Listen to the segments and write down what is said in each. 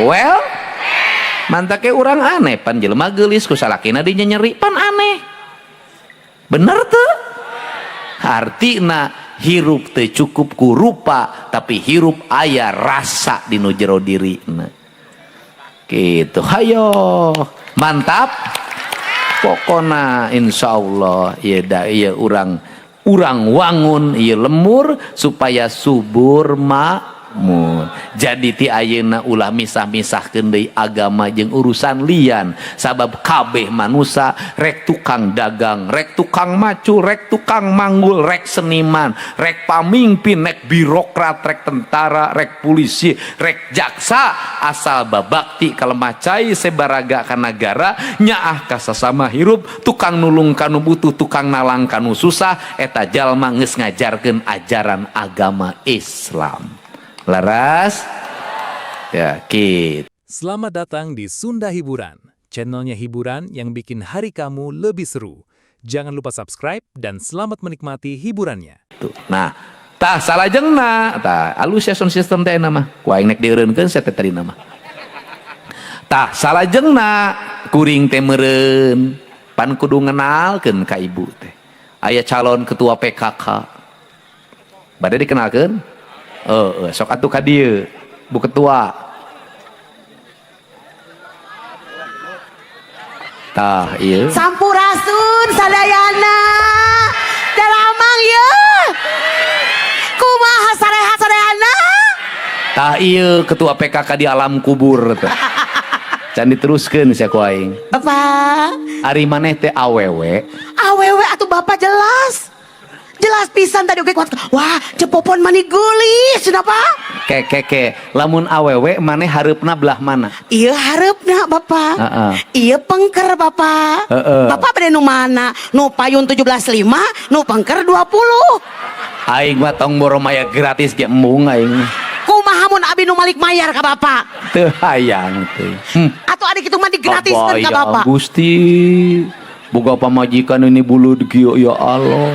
Well, mantake urang aneh pan jelema geulis ku salakina dinyenyeri pan aneh. Bener teu? Artina hirup teu cukup ku rupa, tapi hirup aya rasa di nu jero dirina. Gitu. Hayo, mantap. Pokona insyaallah ieu da ieu urang urang wangun ieu lemur supaya subur makmur. Jadi ti ayeuna ulah misah-misahkeun deui agama jeung urusan lian, sabab kabeh manusia rek tukang dagang, rek tukang macul, rek tukang manggul, rek seniman, rek pamimpin, rek birokrat, rek tentara, rek polisi, rek jaksa, asal babakti kalemah cai sebaraga ka nagara, nyaah ka sasama hirup, tukang nulung kanu butuh, tukang nalang kanu susah, eta jalma geus ngajarkeun ajaran agama Islam. Laras? Ya, gitu. Selamat datang di Sunda Hiburan, channelnya hiburan yang bikin hari kamu lebih seru. Jangan lupa subscribe dan selamat menikmati hiburannya. Nah, tah salajengna, tah alus ya sound system teh mah. Ku aing nek dieureunkeun sia teh tadi nama. Tah salajengna kuring teh meureun pan kudu ngenalkeun ka ibu teh. Aya calon ketua PKK. Bade dikenalkeun? Heeh, sok atuh ka dieu, Bu Ketua. Tah ieu. Sampurasun sadayana. Dalamang ye. Kumaha sarehat sadayana? Tah ieu ketua PKK di alam kubur teh. Can diteruskeun sia ku aing. Bapak, Ari maneh teh awewe? Awewe atuh Bapak, jelas. Jelas pisan tadi oge kuat. Wah, cepopon mani geulis cenah, Pak. Ke ke ke, lamun awewe maneh hareupna belah mana? Iya hareupna, Bapak. Iya pengker, Bapak. Bapak bade nu mana? Nu payun 17,5, nu pengker 20. Aing mah tong boro maya gratis ge embung aing. Kumaha mun abi nu malik mayar ka Bapak? Teu hayang teh. Atau adik itu mah digratiskeun ka Kabayang, Bapak? Gusti. Boga pamajikan ini bulu kieu, ya Allah.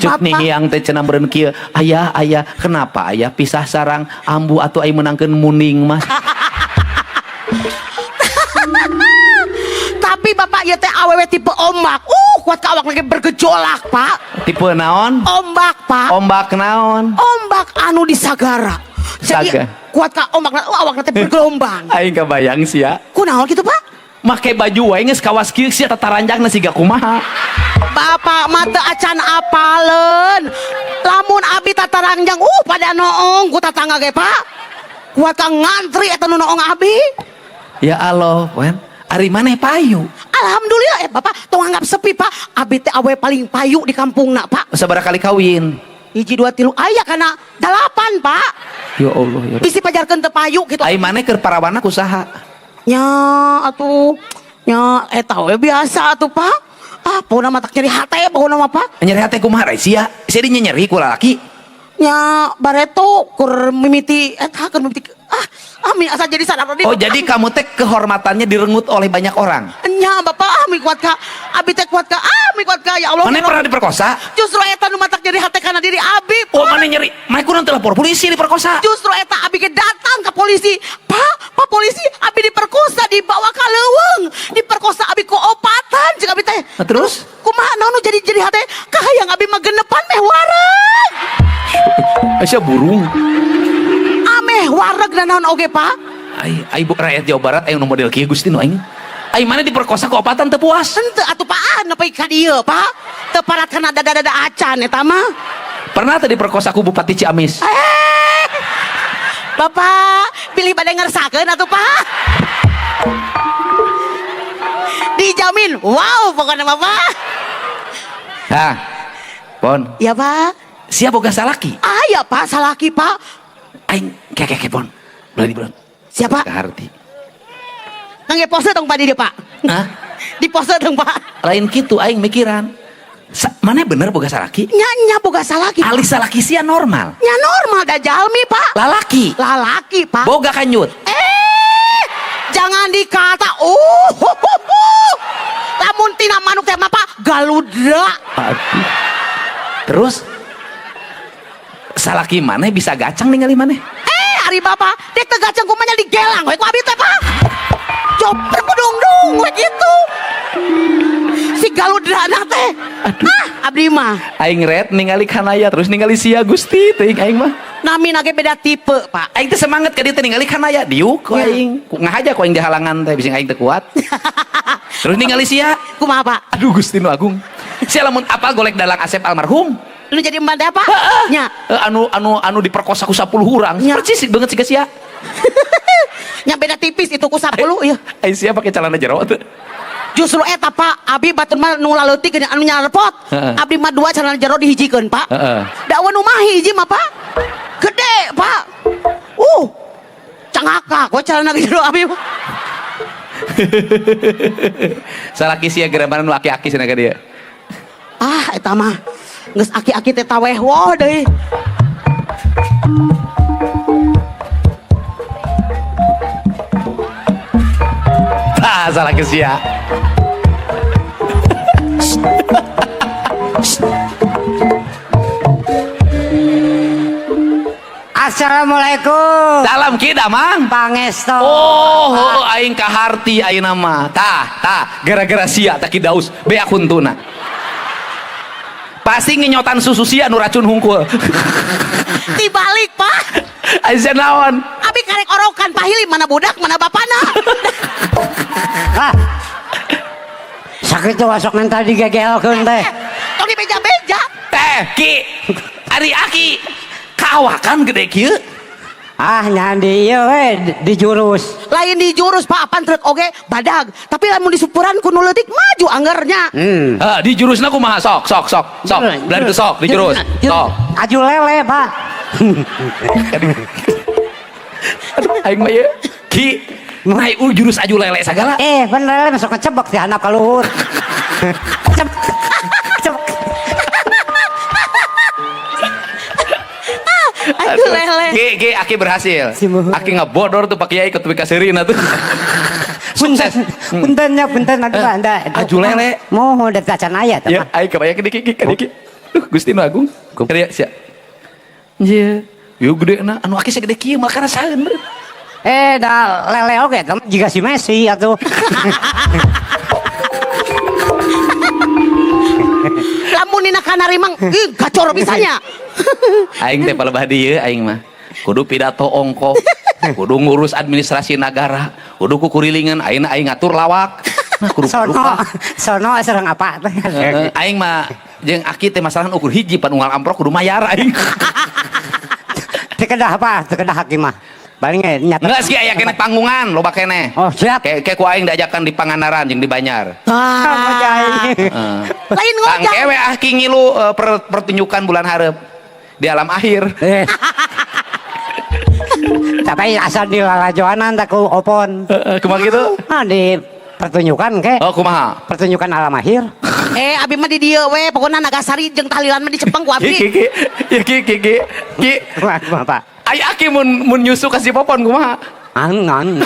Cek Bapak. nih yang teh cenah meureun kieu, ayah, ayah, kenapa ayah pisah sarang ambu atau aing menangkeun muning mah? Tapi Bapak ieu teh awewe tipe ombak. Kuat ka awak lagi bergejolak, Pak. Tipe naon? Ombak, Pak. Ombak naon? Ombak anu di sagara. Jadi Saga. Kuat ka ombak, awak teh bergelombang. Aing kabayang sia. Kunaon gitu, Pak? Make baju wae geus kawas kieu sia tataranjangna siga kumaha. Bapak mah teu acan apaleun. Lamun abi tataranjang, pada noong ku tatangga ge, Pak. Kuat ka ngantri eta nu noong abi. Ya Allah, wen. Ari maneh payu? Alhamdulillah Bapak tong anggap sepi, Pak. Abi teh awe paling payu di kampungna, Pak. Sabaraha kali kawin? Hiji, dua, tilu, aya kana dalapan, Pak. Ya Allah ya. Bisi pajarkeun teu payu gitu. Ai maneh keur parawana ku saha? Nya atuh nya eta we biasa atuh, Pak. Ah, pokona mah tak nyeri hate pokona mah, Pak. Nyeri hate kumaha rai sia? Sia nyeri ku lalaki. Nya bareto kur mimiti eta keur mimiti ah ah mi asa jadi sadar. Oh, jadi kamu teh kehormatannya direnggut oleh banyak orang. Nya Bapak, ah mi kuat ka abi teh kuat ka ah mi kuat ka, ya Allah. Maneh pernah diperkosa? Justru eta nu matak nyeri hate kana diri abi, Oh, Pak. maneh nyeri. Maneh kudu lapor polisi diperkosa. Justru eta abi ge datang ke polisi. Pak, Pak polisi, abi diperkosa dibawa ka leuweung. Diperkosa abi ku opatan cek abi teh. Nah, terus? Kumaha naon nu jadi hate kahayang abi mah genepan meh wareg. Sia burung. Ameh wareg dan naon oge, Pak. Ai ai bu rakyat Jawa Barat aya nu model kieu Gusti nu aing. Ai maneh diperkosa ku opatan teu puas? Henteu atuh, Pak, ah nepi ka dieu, Pak. Teu parat kana dada-dada acan eta mah. Pernah teu diperkosa ku Bupati Ciamis? Eh. Bapak, pilih bade ngersakeun atuh, Pak. Dijamin, wow pokoknya, Bapak. Hah. Pon, Ya, Pak. sia boga salaki? Aya, Pak, salaki, Pak. Aing ke ke ke pon. Belani belum. Siapa? Kaharti. Ngangge pose dong, Pak, di dia, Pak. Hah? Di pose dong, Pak. Lain kitu aing mikiran. Maneh bener boga salaki? Nya nya boga salaki. Pak. Alis salaki sia normal? Nya normal da jalmi, Pak. Lalaki. Lalaki, Pak. Boga kanjut? Eh, jangan dikata. Lamun tina manuk teh mah, Pak, galudra. Aduh. Terus salaki maneh bisa gacang ningali maneh? Eh, ari Bapak, dek teu gacang kumanya digelang we ku abi teh. Ah, abdi mah. Aing red ningali Kanaya terus ningali sia, Gusti teuing aing mah. Nami ge beda tipe, Pak. Aing teh semangat ka dieu teh ningali Kanaya diuk ku Ya. aing. Ku ngahaja ku aing di halangan teh bising aing teu kuat. Terus ningali sia. Kumaha, Pak? Aduh, Gusti nu agung. Sia lamun apal golek dalang Asep almarhum. Lu jadi emban teh apa? Nya. Eh, anu anu anu diperkosa ku 10 urang. Ya. Persis banget sih sia. Nya beda tipis itu ku 10 ya. Aing sia pakai celana jero tuh. Justru eta, Pak, abi batur mah nu laleutik geuning anu nyarepot. Heeh. Abdi mah dua celana jero dihijikeun, Pak. Heeh. Da nu mah hiji mah, Pak. Gede, Pak. Cangakak we celana jero abi mah. Salaki sia geura nu aki-aki cenah ka dia. Ah, eta mah geus aki-aki teh taweh woh deui. Tah, salaki sia. Assalamualaikum. Salam Ki Damang. Pangesto. Oh, oh, aing kaharti ayeuna mah. Tah, tah, gara-gara sia tah Ki Daus beak huntuna. Pasti ngenyotan susu sia nu racun hungkul. Dibalik, Pak. Aisyah naon? Abi karek orokan pahili mana budak mana bapana. Ah. Sakit tuh masuk nanti digegelkeun teh. Tong dibeja-beja. Teh, Ki. Ari Aki. Kawakan gede kieu. Ah, nyandi ieu we di jurus. Lain di jurus, Pak, apan truk oge badag. Tapi lamun disupuran ku nu leutik maju anggernya. Ha, di jurusna kumaha sok, sok, sok, sok. Belah itu sok di jurus. Sok. Aju lele, Pak. Aduh, aing mah ieu. Ki, naik jurus aju lele sagala. Eh, bener lele masuk ngecebek di handap ka luhur. Cep. Cebek. Aduh lele. Ki, Ki, Aki berhasil. Simuhun. Aki ngebodor tuh Pak Kiai ke Twika Serina tuh. Sukses. Punten nya, punten aduh anda. Aju lele. Moho da tacan aya teh. Ya, aing kebayang di Ki, Ki, Ki. Duh, Gusti nu agung. Kadieu sia. Iya. Yo gede na, anu aki sagede kieu mah karasaeun beureum. Eh, da lele oge teh jiga si Messi atuh. Lamun dina kanari mang ih gacor bisanya. Aing teh palebah dieu aing mah. Kudu pidato ongko, kudu ngurus administrasi negara, kudu kukurilingan, aing aing ngatur lawak. Nah, kudu Sono, sono serang apa teh? Heeh, aing mah jeung aki teh masalah ukur hiji pan unggal amprok kudu mayar aing. Teu kedah apa? Teu kedah hakim mah. Paling ge nyata. Geus ge aya keneh panggungan loba keneh. Oh, siap. Kayak kayak ku aing diajakan di Pangandaran jeung di Banjar. Ah. Heeh. Lain Kang ngojang. kewe ah ki ngilu pertunjukan bulan hareup di alam akhir. Eh. Tapi asal di lalajoanan tak ku opon. Heeh, kumaha gitu? Ah, di pertunjukan ke. Oh, kumaha? Pertunjukan alam akhir. Eh, abi mah di dieu we, pokona Nagasari jeung tahlilan mah dicepeng ku Ki abi. ki ki. Ya ki ki ki. Ki. Kumaha, Pak? Ai aki mun mun nyusu ka si Popon kumaha? Angan.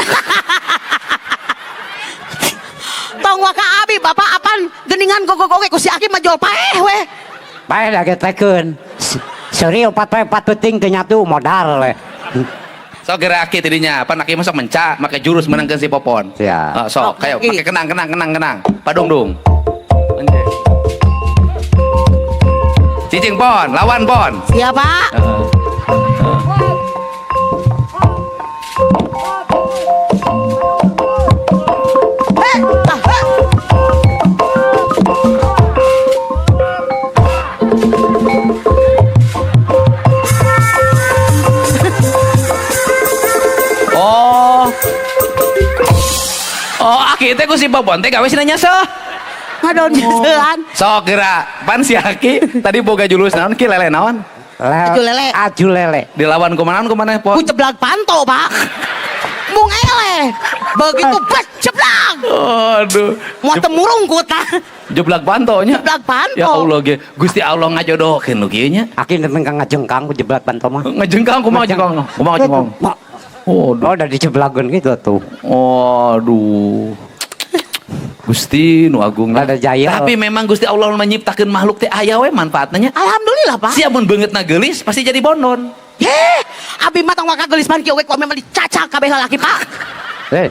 Tong waka abi, Bapak apan geningan gogog oge ku si Aki mah jual paeh we. Bae da getekeun. Seri opat poe empat penting teu nyatu modal we. Sok geura aki tidinya, pan aki masuk menca make jurus menangkeun si Popon. Siap. Oh, sok, Sok, kayo Ki. make kenang kenang kenang kenang. Padungdung. Cicing Pon, lawan Pon. Siap, Pak. Heeh. Eh, ah, eh. Oh. Oh, aki teh ku si Popon teh gawe sina nyaseh. Ngadon nyesehan. Sok geura, pan si aki tadi boga jurus naon ki lele naon? Aju lele. Aju lele. Dilawan kumaha naon kumaha Ku Pon? jeblak panto, Pak. Mung eleh. Begitu bet jeblak. Aduh. Mau temurung ku tah. Jeblak panto nya. Jeblak panto. Ya Allah ge, Gusti Allah ngajodohkeun nu kieu nya. Aki teu kang ngajengkang ku jeblak panto mah. Ngajengkang kumaha jengkang? Kumaha jengkang? Oh, Waduh. udah dijeblageun gitu tuh. Aduh. Gusti nu agung Rada jaya. Tapi memang Gusti Allah menyiptakeun makhluk teh aya we manfaatna nya. Alhamdulillah, Pak. Sia mun beungeutna geulis pasti jadi bondon. Heh, abi mah tong waka geulis pan kieu we ku abi mah dicacak kabeh lalaki, Pak. Eh,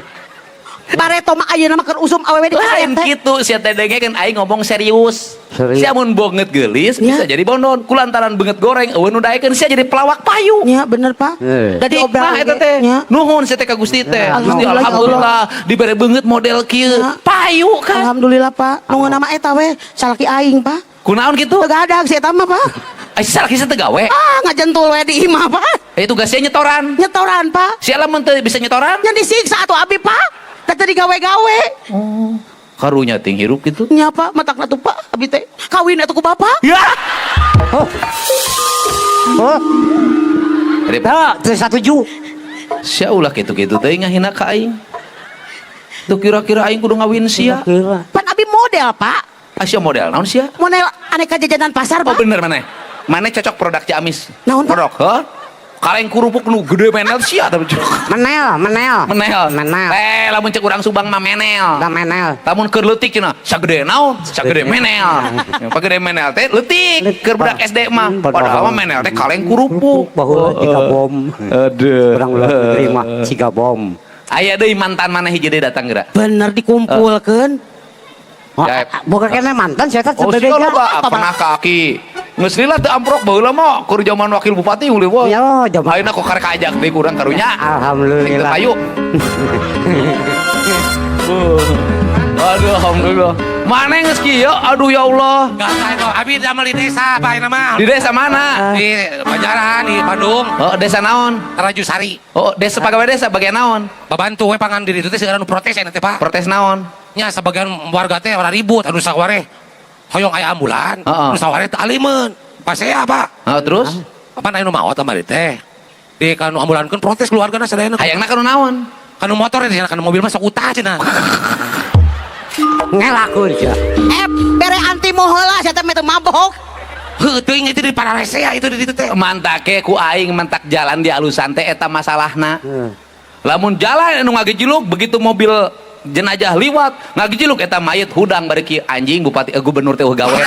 Bareto mah ayeuna mah keur usum awewe di Lain KRT. Kitu sia teh, dengekeun aing ngomong serius. Serius. Sia mun beungeut geulis Ya. bisa jadi bondon. Kulantaran beungeut goreng euweuh nu daekeun, sia jadi pelawak payu. Nya bener, Pak. Eh. Da diobral Hikmah eta ge. teh. Nya. Nuhun sia teh ka Gusti teh. Ya. Gusti, Alhamdulillah, ya alhamdulillah dibere beungeut model kieu. Ya. Payu kan. Alhamdulillah, Pak. Nu nama eta we salaki aing, Pak. Kunaon kitu? Teu gadag si eta mah, Pak. Ai, salaki teu gawe. Ah, ngajentul we di imah, Pak. Eh, tugasnya nyetoran. Nyetoran, Pak. Sia lamun teu bisa nyetoran? Nya disiksa atuh abi, Pak. Da teu digawe-gawe. Karunya ting hirup gitu. Nya, Pak, matakna tuh, Pak, abi teh kawin atuh ku bapak. Ya. Oh. Oh, Rip, teu teu satuju. Sia ulah kitu-kitu teh ngahina ka aing. Tuh kira-kira aing kudu ngawin sia. Kira. Pan abi model, Pak. Asia model naon sia? Model aneka jajanan pasar, Oh Pak. bener maneh. Maneh cocok produk Ciamis. Naon, Pak? Produk, hah? Kaleng kerupuk nu gede menel sia tapi Menel, menel. Menel. Menel. Eh, lamun cek urang Subang mah menel. Da menel. Lamun keur leutik cenah, sagede naon? Sagede menel. Pagede menel teh leutik keur budak SD mah. Padahal mah menel teh kaleng kerupuk. Baheula jiga bom. Aduh. Urang ulah terima jiga bom. Aya deui mantan maneh hiji deui datang geura. Bener dikumpulkeun. Oh, Ya. bukan kena mantan saya teh Oh, sia sebenarnya. loba pernah ka aki. Geus lila teu amprok baheula mah keur zaman wakil bupati ulih wah. Ya, zaman- Ayeuna kok karek kaajak deui kurang karunya. Alhamdulillah. Ayo. Aduh, alhamdulillah. Mana geus kieu? Aduh ya Allah. Gak tahu, abi damel di desa, Pak, ini mah. Di desa mana? Di Banjaran, di Bandung, Oh, desa naon? Rajusari. Oh, desa pagawe desa bagian naon? Babantu we pangan diri itu teh segala nu protes aya teh, Pak. Protes naon? Nya sebagian warga teh ora ribut, anu saware hoyong aya ambulan, Heeh. nu saware teh alimeun. Pasea, Pak. Oh, terus? Apa aya nu maot kamari teh? Di kanu ambulankeun protes keluargana sadayana. Hayangna kanu naon? Kanu motor di kanu mobil mah sok utah cenah. Ngelakuin sia. Eh, bere antimo heula sia teh meh teu mabok. Heuh teuing itu di Pararesea itu di ditu teh. Mantake ku aing mentak jalan di alusan teh eta masalahna. Hmm. Lamun jalan anu ngagejiluk begitu mobil jenazah liwat ngagejiluk eta mayit hudang bari kieu, anjing bupati eh, gubernur teh euweuh gawe.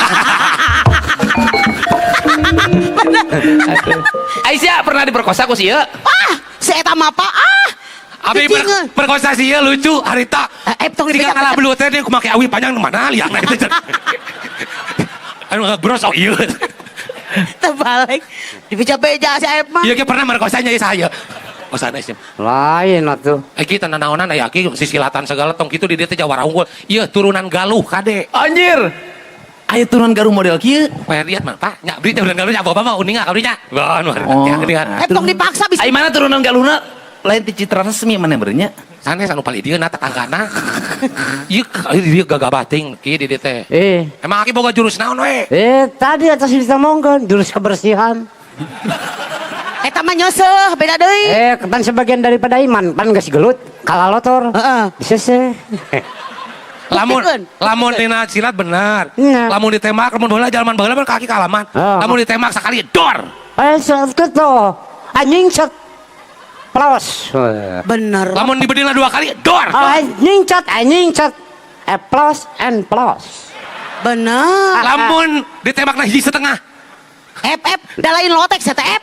Aisyah pernah diperkosa ku si ieu? Ah, si eta mah, Pak. Ah. Abi Cicing. perkosa sih ya lucu harita. Eh, eh, tong Jika dipegang. ngalah belut teh dia kumake awi panjang nu mana liangna itu. Anu ngabros oh iya. Terbalik. Dibeja-beja si Aep mah. Iya ge pernah merkosanya ya saya. Oh sanes ya. Lain atuh. Eh kita nanaonan aya ki sisilatan segala tong kitu di dieu teh jawara unggul. Ieu turunan Galuh kade. Anjir. Aya turunan Galuh model kieu. Poe lihat mah Pak, nya beli turunan Galuh nya bapak mah uninga karunya. Wah, nu Oh. oh. Eh, tong dipaksa bisa. Ai mana turunan Galuhna? Lain ti citra resmi mana berenya? Sanes anu paling dieu na tetanggana. Ieu ieu gagah bating kieu di dieu teh. Eh, Emang aki boga jurus naon we? eh tadi atas ditemongkeun jurus kebersihan. Eta mah nyeuseuh, beda deui. Eh, kan sebagian daripada iman pan geus gelut kalah lotor. Heeh. Diseseh. Lamun Buktikeun. lamun dina silat benar. Iya. Lamun ditembak lamun baheula jalan baheula mah kaki kalaman. Ah. Lamun ditembak sekali dor. Eh, set gitu. Anjing set. Plos. Bener. Lamun dibedilna dua kali dor. Oh, anjing cet, anjing cet. Eh, plos and plos. Bener. Lamun ditembakna hiji setengah. Ep, ep, da lain lotek sia teh, ep.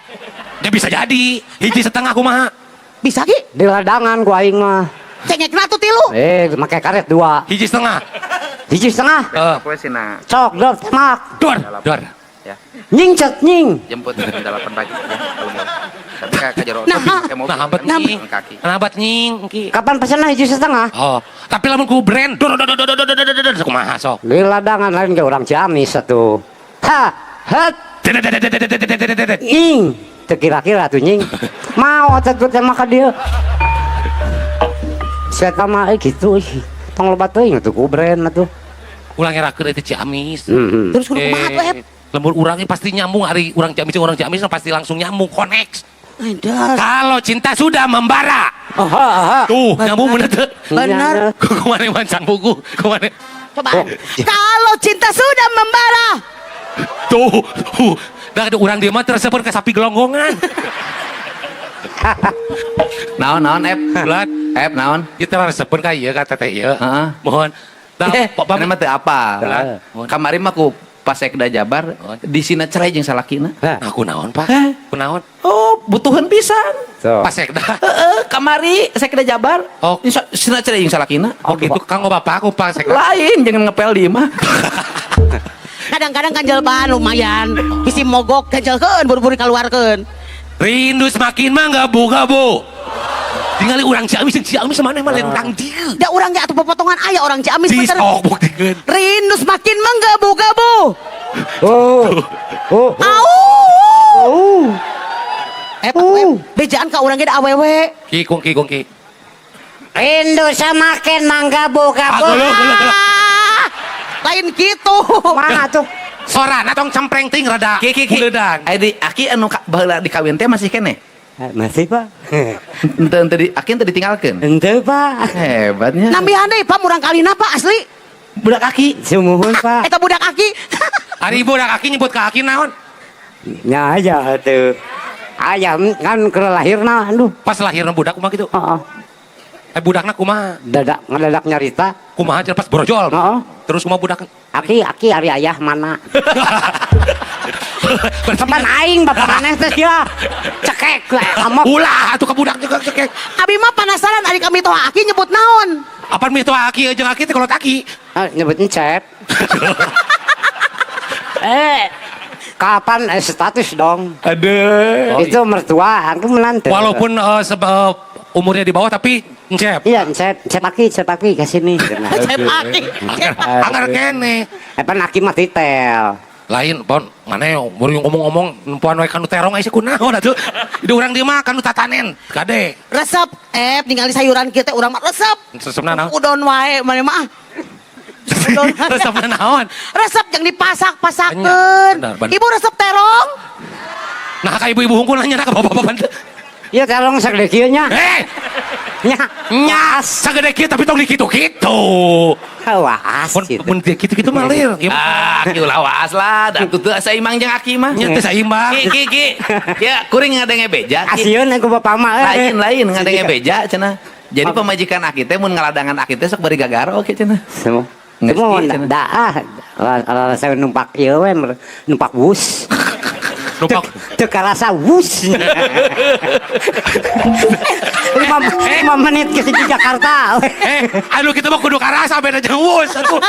Ya bisa jadi hiji setengah kumaha. Bisa ki? Di ladangan ku aing mah. Cengekna tuh tilu. Eh, make karet dua. Hiji setengah. Hiji setengah. Eh, Cok, dor, tembak. dor, dor. Ya. Nying cet, nying. Jemput jam 8 pagi ya kalau mau. Tapi ke jero Nah, pakai mobil. Nah, hambat kan, nying. kaki. Nah, hambat nying ki. Kapan pesenna hiji setengah? Oh, tapi lamun ku brand dor dor dor dor dor dor dor dor kumaha sok. Di ladangan lain ke orang Ciamis satu. Ha, het, nying. Teu kira-kira tuh nying. Mau teh tembak ka dieu. Saya mah eh gitu ih. Tong loba teuing atuh ku brand atuh. Ulang ngerakeun itu Ciamis. Mhm. Terus kudu kumaha tuh, ep? Lembur urangnya pasti nyambung hari urang Ciamis jeung urang Ciamis pasti langsung nyambung connect. Edan. Kalau cinta sudah membara. Aha, aha. Tuh, nyambung bener tuh. Bener. Kumane mancang buku, kumane. Coba. Oh. Kalau cinta sudah membara. Tuh, tuh. Dah ada urang dia mah tersebut ke sapi gelonggongan. Naon naon ep? Bulan, Ep naon? kita resepun ka ieu ka teteh ieu. Heeh. Mohon. Dah, Eh, pok mana mah teu apa. Bulan. Kamari mah ku Pak Sekda Jabar disina cerai jeung salakina. Hah. Nah, kunaon, Pak? Hah? Kunaon? Oh, butuhan pisan. Tuh. Pak Sekda. Heeh, kamari Sekda Jabar. Oh. Sina cerai jeung salakina. Oh, gitu kanggo bapak aku Pak Sekda. Lain jangan ngepel di imah. Kadang-kadang ganjel ban lumayan. Bisi mogok ganjelkeun buru-buru dikeluarkeun. Rindu semakin menggebu-gebu. Tingali urang Ciamis jeung Ciamis maneh mah lain urang dieu. Da urang ge atuh popotongan aya orang Ciamis Di bener. sok buktikeun. Rindu semakin menggebu-gebu. Oh. Oh. Au. Oh. Eh, Pak, bejaan ka urang ge da awewe. Ki kungki kungki. Rindu semakin menggebu-gebu. Ah, geuleuh, geuleuh, geuleuh. Ah, lain gitu. Mana tuh? Sorana tong cempreng ting rada. Ki ki ki. Uledan. Aya di aki anu baheula dikawin teh masih keneh. Masih, Pak. Henteu henteu di aki henteu ditinggalkeun. Henteu, Pak. Hebatnya. Nambihan deui Pak murang kalina Pak asli. Budak aki. Sumuhun, Pak. Eta budak aki. Ari budak aki nyebut ka aki naon? Nya aja tuh. Ayah kan keur lahirna aduh. Pas lahirna budak kumaha gitu? Heeh. Eh budakna kumaha? Dadak ngadadak nyarita. Kumaha cenah pas borojol. Heeh. Terus kumaha budak? Aki aki ari ayah mana? Kapan aing bapak maneh teh sia? Cekek we amok. Ulah atuh ka budak juga cekek. Abi mah penasaran ari kami toha aki nyebut naon. Apaan mitoha aki jeung aki teh kolot aki. Ah, nyebut encep. Kapan status dong? Aduh. Itu mertua, aku menantu. Walaupun umurnya di bawah tapi encep. Iya, encep, encep aki ke sini. Cep aki. Cep aki. Anggar kene. Pan aki mah titel. Lain pon mana baru ngomong-ngomong nempoan we kanu terong aya kunaon atuh. Di urang dieu mah kanu tatanen kade. Resep, ningali sayuran kieu teh urang mah resep. Resepna naon? Udon wae maneh mah. Udon. Resepna naon? Resep yang dipasak-pasakeun. Benar, benar. Ibu resep terong. Nah ka ibu-ibu hungkul nanya ka bapak-bapak. Iya terong sagede kieu nya. Eh, Nya. nya sagede kieu tapi tong dikitu-kitu. Waas Mun gitu. mun kitu-kitu mah lir. Ieu Ah, aki ulah waas lah. Da atuh teu saimbang jeung aki mah. nya teh saimbang. Ki ki ki. Ya kuring ngadenge beja. Ki. Asieun aku bapak mah. Lain lain ngadenge beja cenah. Jadi pamajikan aki teh mun ngaladangan aki teh sok bari gagaro oke cenah. Semua. Ngerti, Semua cenah. da ah rasa numpak ieu we numpak bus. Numpak Teu karasa bus. 5 menit ke sini Jakarta. Aduh kita mah kudu karasa beda jeung wus atuh.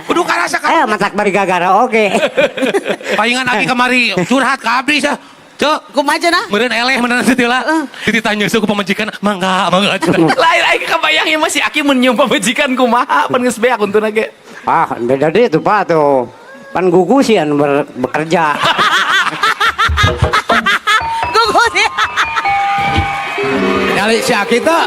Kudu karasa ka. Matak bari gagara oge. Palingan aki kamari curhat ka abdi sah. Cek, Kumaha cenah? meureun eleh meureun teh lah. Dititanya ku pamajikan, mangga, mangga. Lain aing kebayang ieu mah si aki mun nyium pamajikan kumaha pan geus beak untuna ge. Ah, beda deh tuh Pak tuh. Pan gugu sih anu bekerja. Gugu sih. Nyali si Aki teh.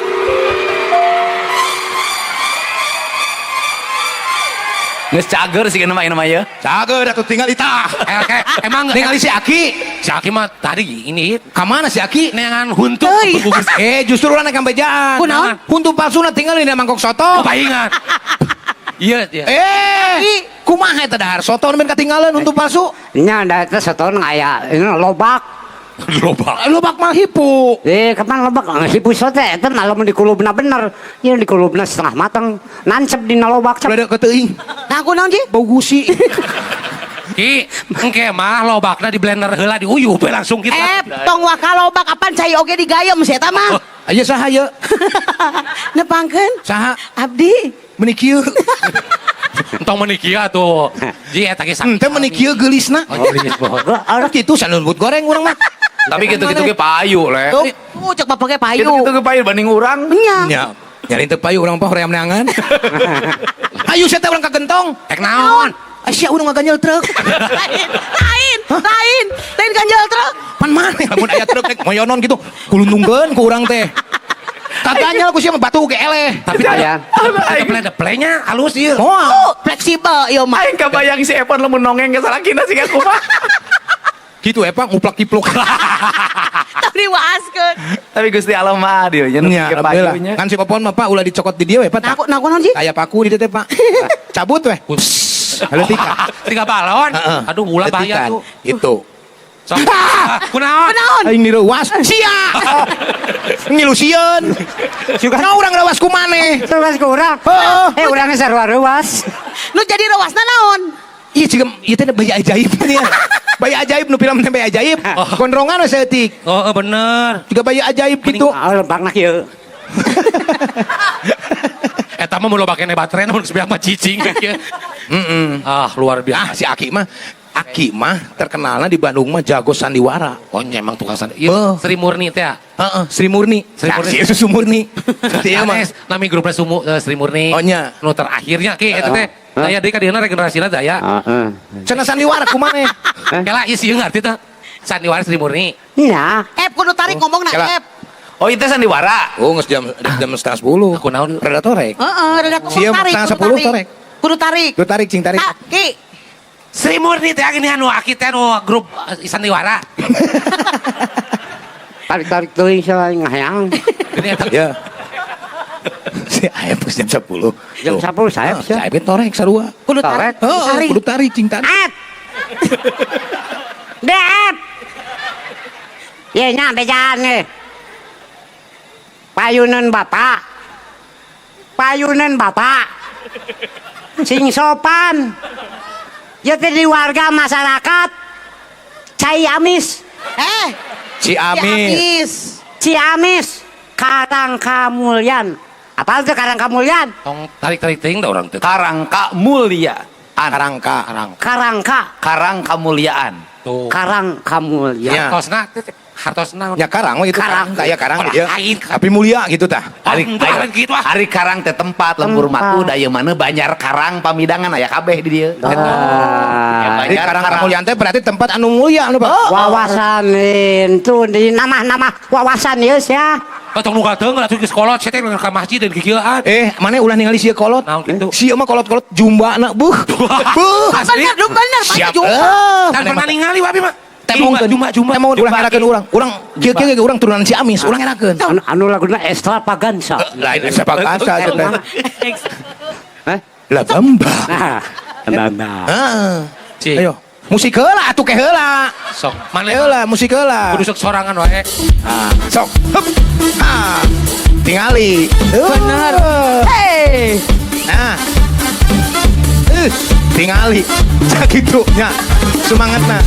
Geus cager sih mah ieu mah ya. Cager atuh tinggal itah. Emang Ningali si Aki. Si Aki mah tadi ini Ka mana si Aki? neangan huntu. Euy. Justru urang naik bejaan. Kunaon? Huntu palsuna tinggal di mangkok soto. Paingan. Iya, iya. Kumaha eta dahar soto nu katinggalan huntu palsu? Nya da eta soto aya ini lobak. Lobak. Lobak mah hipu. Kapan lobak? Hipu sote eta mah lamun dikulubna bener. Ieu dikulubna setengah mateng. Nancep dina lobak. Udah ke teuing. Nah, kunaon Ji? Bau gusi. Ki, engke mah lobakna di blender heula diuyuh we langsung gitu. Tong waka lobak apan cai oge digayem si eta mah. Ayo saha ye? Nepangkeun. Saha? Abdi. Meuni kieu. Entong meuni kieu atuh. Ji eta ge sakit. Henteu meuni kieu geulisna. Oh, geulis bohong. Orang kitu salembut goreng urang mah. Tapi gitu-gitu ge payu le. Tuh, cek bapak ge payu. Gitu-gitu ge payu banding urang. Nya. Nya. Nyari teu payu urang mah hoream neangan. Ayo sia teh urang ka gentong. Ek naon? Sia urang ngaganyel truk. Lain, lain, lain, lain ganjel truk. Pan maneh lamun aya truk rek moyonon gitu. Kulundungkeun ku urang teh. Kaganyel ku sia mah batu ge eleh. Tapi Aya. deple-deplenya halus ieu. Moal. Oh, fleksibel ieu mah. Aing kabayang si Epon lamun nongeng ke salakina siga kumaha. Gitu Epa nguplak kipluk. Tapi waaskeun. Tapi Gusti Allah mah adil nya nu Nya, ge alhamdulillah. payunya. Kan si Popon mah Pak ulah dicokot di dia we Pak. Nah, aku nah, aku naon Ji? Aya paku di dieu teh Pak. Cabut weh. Haleutikan. Tiga balon. Heeh. Aduh, ulah bahaya Leutikan. tuh. Gitu. Sok. Kunaon? Kunaon? Aing direuwas. Sia. Ngilu sieun. Nah urang reuwas ku maneh. Reuwas ku urang. Heeh. Urangnya sarua reuwas. Nu jadi rewasna naon? Iya jiga ieu teh bayi ajaib nya. Bayi ajaib nu film teh bayi ajaib. Gondrongan we saeutik. Oh, bener. Jiga bayi ajaib gitu. Ah, lempangna kieu. Eta mah mun loba keneh baterai mun geus beak mah cicing kieu. Heeh. Ah, luar biasa. Ah, si Aki mah terkenalnya di Bandung mah jago sandiwara. Oh, nya emang tukang sandi. Ieu Oh. Sri Murni teh. Ya? Heeh, Sri Murni. Sri Murni. Nah, si Susu Murni. Ieu mah. Sanes, nami grupna Sumu Sri Murni. Oh, nya. Nu terakhirnya ki eta teh. Daya deui ka dieuna regenerasina daya. Heeh. Cenah sandiwara kumaha? Kela ieu sieun ngarti teh. Sandiwara Sri Murni. Nya. Ep kudu tarik ngomong na Kela. Ep. Oh, itu sandiwara. Oh, geus jam jam 9.30. Aku naon? Rada torek. Heeh, rada kudu Sieu tarik. setengah Kudu sepuluh tarik. torek. Kudu tarik. Kudu tarik, cing tarik. Tak, Ki. Sri Murni teh gini anu aki teh anu grup sandiwara. Tarik-tarik teuing sia ngahayang. Gini eta. Ya. Si Aep geus jam 10. Jam Tuh. 10 saep Ah, si sia. Aep ge torek sarua. Kudu tarik. Torek. Heeh, Tarik. kudu tarik cing tarik. Ep. Dep. Ye nya bejaan nih. Payunan bapak. Payunan bapak. Sing sopan. Ya teh di warga masyarakat. Cai amis. Eh, Ciamis. Ciamis. Ciamis. Karang Kamulyan. Apa itu Karang Kamulyan? Tong tarik-tarik teuing da urang teh. Karangka Mulia. Karangka. Karang. Karangka. Karang Kamuliaan. Tuh. Karang Kamulyan. Ya. Hartosna teh hartosna. Ya karang we gitu. Karang. Karang, ya karang Orang ya. lain. Tapi mulia gitu tah. Ari, Ari ari, gitu ah. ari karang teh tempat lembur Tempat. matu da ieu mana Banjar Karang pamidangan aya kabeh di dieu. Ah. Ya, Jadi Banjar karang Karang. kamulian teh berarti tempat anu mulia anu Pak. Wawasan itu di nama-nama wawasan ya sia. Oh, tong nu gateung atuh geus kolot sia teh ka masjid dan kikieuan. Eh, mana ulah ningali sia kolot? Naon kitu? Sia mah kolot-kolot jumbana buh. Buh. Asli. Bener, dong, bener. Pasti Siap. jumpa. Eh, Kan pernah ningali wabi mah. Temongkeun. Jumba jumba. Temongkeun ulah ngerakeun urang. Urang kieu-kieu ge urang turunan Ciamis, ulah ngerakeun. Anu laguna extravaganza. Lain extravaganza eta teh. Eh? Lah bamba. Nah, bamba. Heeh. Cik. Ayo, musik heula atuh ke heula. Sok mana Heula musik heula. Kudu sok sorangan wae. Ah, sok. Hup. Ah. Tingali. Bener. Hey. Nah. Tingali. Sakitu nya. Semangatna.